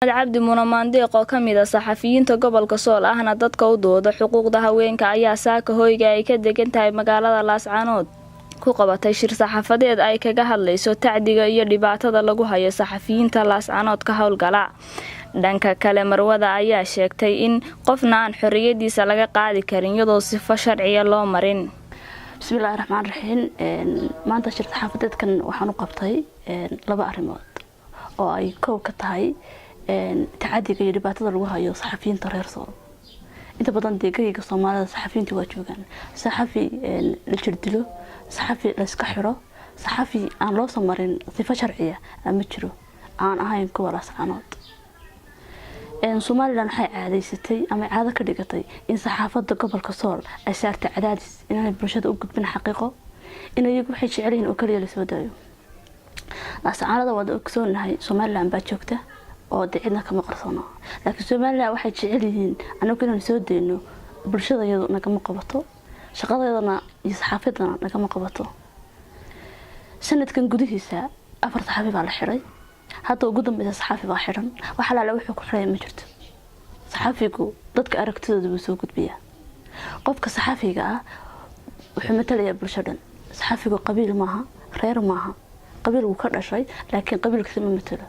Cabdi Muna Maandeeq oo ka mid ah saxafiyiinta gobolka Sool, ahna dadka u dooda xuquuqda haweenka, ayaa saaka hoyga ay ka degan tahay magaalada Laascaanood ku qabatay shir saxaafadeed ay kaga hadlayso tacdiga iyo dhibaatada lagu hayo saxafiyiinta Laascaanood ka howlgala. Dhanka kale, marwada ayaa sheegtay in qofna aan xoriyadiisa laga qaadi karin iyadoo sifo sharciya loo marin. Bismillahi raxmaan raxiim. Maanta shir saxaafadeedkan waxaan u qabtay laba arrimood oo ay kow ka tahay tacadiga iyo dhibaatada lagu hayo saxafiyiinta reer Sool. Inta badan deegayga Soomaalida saxafiyiinta waa joogaan. Saxafi la jirdilo, saxafi layska xiro, saxafi aan loo soo marin sifo sharciya ma jiro aan ahayn kuwa Laascaanood. Somaliland waxay caadaysatay ama caado ka dhigatay in saxaafada gobolka Sool ay saartay cadaadis inaanay bulshada u gudbin xaqiiqo, in iyagu waxay jecelyihiin oo kaliya lasoo daayo. Laascaanada waad ogsoonahay, Somaliland baa joogta oo de cidna kama qarsoono, laakiin Somaliland waxay jecel yihiin anagu inaan soo dayno bulshada iyadu nagama qabato, shaqadayadana iyo saxaafadana nagama qabato. Sanadkan gudihiisa afar saxaafi baa la xiray. Hadda ugu dambeysa saxaafi baa xiran. Wax alaale wuxuu ku xiraya ma jirto. Saxaafigu dadka aragtidooda buu soo gudbiyaa. Qofka saxaafiga ah wuxuu matalayaa bulsho dhan. Saxaafigu qabiil maaha, reer maaha. Qabiil wuu ka dhashay, laakiin qabiilkiisa ma matalo.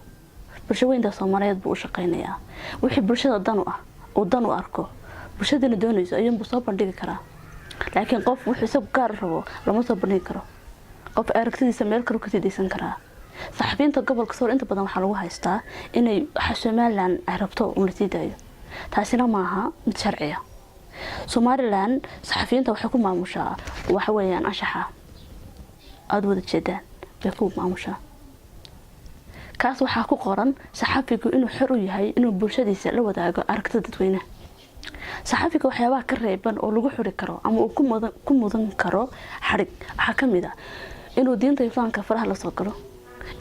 Bulsho weynta Soomaaliyeed buu u shaqeynayaa. Wixii bulshada dan u ah uu dan u arko, bulshadana doonayso, ayuunbuu soo bandhigi karaa. Laakiin qof wuxuu isagu gaar rabo lama soo bandhigi karo. Qof aragtidiisa meel kale ka sidaysan karaa. Saxafiyiinta gobolka Sool inta badan waxaa lagu haystaa inay waxa Somaliland ay rabto un lasii daayo. Taasina maaha mid sharciya. Somaliland saxafiyiinta waxay ku maamushaa waxa weeyaan anshaxa aada wada jeedaan bay ku maamushaa. Kaas waxaa ku qoran saxafigu inuu xor u yahay inuu bulshadiisa la wadaago aragtida dadweynaha. Saxafiga waxyaabaha ka reeban oo lagu xuri karo ama uu ku mudan karo xadhig waxaa ka mid ah inuu diinta Islaamka faraha lasoo galo,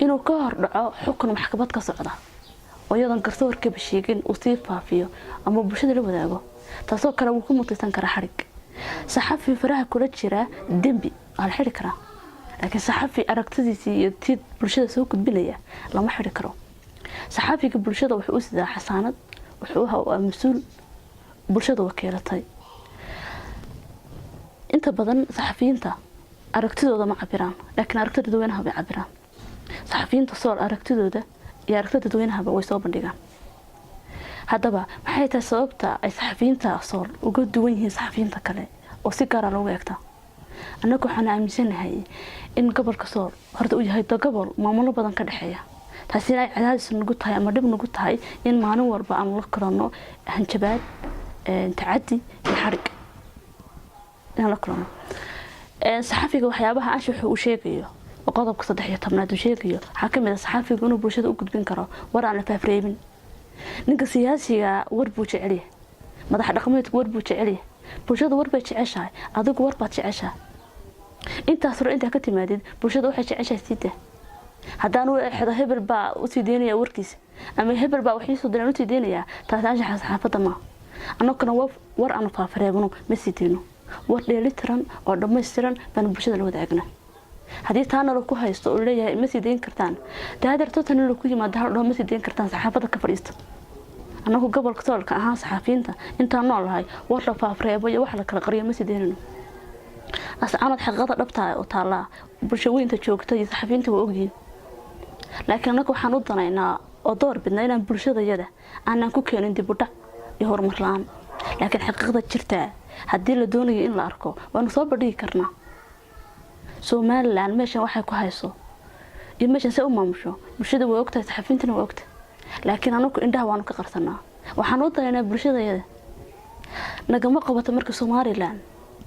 inuu ka hor dhaco xukun maxkamad ka socda oo iyadoon garsoorkaba sheegin uu sii faafiyo ama bulshada la wadaago. Taasoo kale wuu ku mutaysan karaa xadhig. Saxafi faraha kula jira dembi waa la xidhi karaa, laakiin saxafi aragtidiisii iyo tii bulshada soo gudbinaya lama xidhi karo. Saxafiga bulshada wuxuu u sidaa xasaanad, wuxuu mas-uul bulshada wakiilatay. Inta badan saxafiyiinta aragtidooda ma cabiraan, laakiin aragtida dadweynaha bay cabiraan. Saxafiyiinta Sool aragtidooda iyo aragtida dadweynahaba way soo bandhigaan. Haddaba maxay tahay sababta ay saxafiyiinta Sool uga duwan yihiin saxafiyiinta kale oo si gaara loogu eegta? Annagu waxaan aaminsanahay in gobolka Sool horta uu yahay gobol maamulo badan ka dhexeeya, taasina ay cadaadis nagu tahay ama dhib nagu tahay in maalin walba aan la kulanno hanjabaad, tacadi iyo xadhig inaan la kulanno. Saxafiga waxyaabaha anshaxu uu sheegayo oo qodobka 13aad uu sheegayo waxaa kamid ah saxafigu inuu bulshada u gudbin karo war aan la faafreebin. Ninka siyaasiga war buu jecelyahay, madax dhaqameedku war buu jecelyahay, bulshada war bay jeceshahay, adigu war baad jeceshahay. Intaas hore intaa ka timaadid, bulshada waxay jeceshahay siida. Haddaan u exdo hebel baa usii deynaya warkiisa ama hebel baa waxiisoo diraan usii deynayaa, taasi anshaxa saxaafadda maaha. Annaguna war aanu faafareebno ma sii deyno. War dheelitiran oo dhammaystiran baanu bulshada la wadaagna. Haddii taana laku haysto oo leeyahay ma sii deyn kartaan, dee hadeerto tani laku yimaada hal dhaho ma sii deyn kartaan, saxaafadda ka fadhiista. Annagu gobolka Soolka ahaan saxaafiyiinta intaan nool lahay war la faafreebo iyo wax la kala qariyo ma sii deynano. Laascaanood xaqiiqada dhabtaa oo taallaa bulsho weynta joogta iyo saxafiyiinta waa ogyihiin, laakiin annagu waxaan u danaynaa oo door bidna inaan bulshadayada aanan ku keenin dib u dhac iyo horumar la-aan. Laakiin xaqiiqda jirtaa haddii la doonayo in la arko, waanu soo bandhigi karnaa. Somaliland meeshan waxay ku hayso iyo meeshan se u maamusho bulshada way ogtahay, saxafiyiintana waa ogtahay, laakiin anagu indhaha waanu ka qarsanaa. Waxaan u danaynaa bulshadayada. Nagama qabato marka Somaliland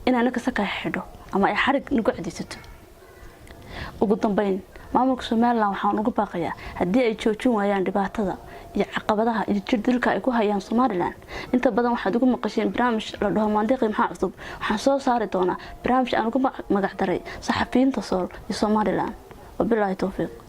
in anaga sakaa xidho ama ay xarig nagu cadaysato. Ugu dambeyn, maamulka Somaliland waxaan ugu baaqayaa haddii ay joojin waayaan dhibaatada iyo caqabadaha iyo jirdilka ay ku hayaan Somaliland. Inta badan waxaad ugu maqasheen barnaamij la dhaho Maandiqi Maxaa Cusub. Waxaan soo saari doonaa barnaamij aan ugu magacdaray Saxafiyiinta Sool iyo Somaliland. Wabilaahi towfiiq.